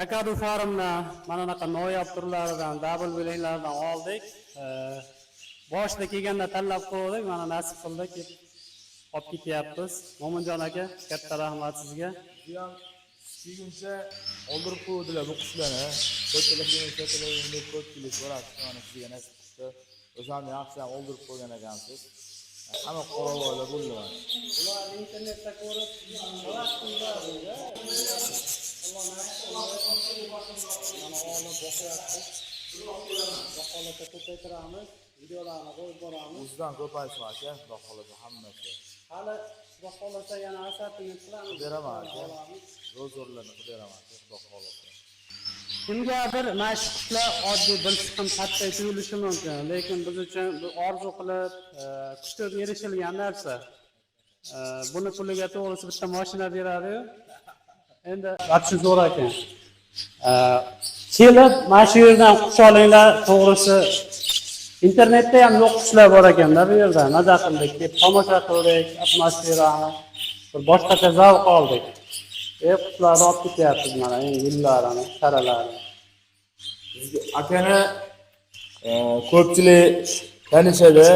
Kakadu Farmdan mana bunaqa noyob turlaridan, double blacklardan oldik. Boshida kelganda tanlab qo'ydik, mana nasib qildi, kelib olib ketyapmiz. Mo'minjon aka, katta rahmat sizga. Bu ham kelguncha oldirib qo'ydilar bu qushlarni. Ko'pchilik, ko'pchilik deb ko'pchilik so'rabdi, mana sizga nasib qildi. O'shani yaxshi ham oldirib qo'ygan ekansiz. Hamma qoravoylar bo'ldi mana. Ular internetda ko'rib, havas qildilar. Alloh nasib qildi. Mana olib boqyapmiz. Xudo xohlasa ko'paytiramiz, videolarni qo'yib boramiz. O'zidan ko'paysin aka, xudo xohlasa hammasi. Hali xudo xohlasa yana assortiment qilamiz. Beraman aka. Olamiz. Zo'r zo'rlarni qilib beraman aka, xudo xohlasa. Kimgadir mana shu qushlar oddiy bir chiqim patday tuyulishi mumkin, lekin biz uchun bu orzu qilib, kutib erishilgan narsa. Buni puliga to'g'risi bitta mashina beradi-yu. Endi вообще zo'r ekan. Kelib mana shu yerdan qush olinglar, to'g'risi internetda ham yo'q qushlar bor ekanda bu yerda. Maza qildik, kelib tomosha qildik, atmosferani bir boshqacha zavq oldik. Qushlarni olib ketyapmiz mana eng gullarini, saralarini. Bizga akani ko'pchilik tanishadi.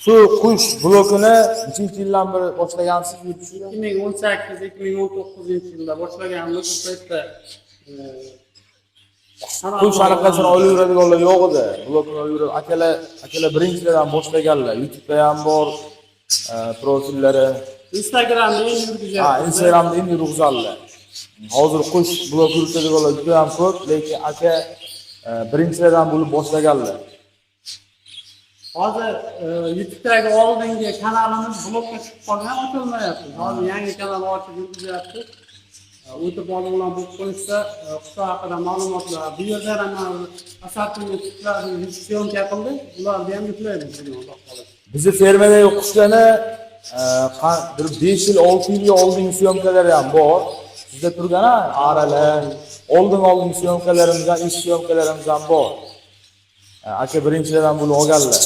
Shu qush blokini nechinchi yildan beri boshlagansiz yurishni? 2018-2019 yilda boshlaganmiz. Bu paytda Qush anaqasini olaveradiganlar yo'q edi. Blokini olaveradi. Akalar birinchilardan boshlaganlar. YouTube'da ham bor profillari. Instagramda endi yurgizyapmiz. Ha, Instagramda endi yurg'izadilar. Hozir qush blok yuritadiganlar juda ham ko'p, lekin aka birinchilardan bo'lib boshlaganlar. Hozir YouTube'dagi oldingi kanalimiz blokka chiqib qolgan, ochilmayapti. Hozir yangi kanal ochib yurgizyapmiz. O'tib olib bo'lib qo'yishsa, qushlar haqida ma'lumotlar. Bu yerda ham mana assortiment qushlarni съёмка qildik. Ularni ham yuklaymiz bugun Xudo xohlasa. Bizni fermadagi qushlarni bir 5 yil, 6 yilga oldingi съёмка lari ham bor. Sizda turgan ha, aralar, oldin съёмка larimiz ham, eski съёмка larimiz ham bor. Aka birinchilardan bo'lib olganlar.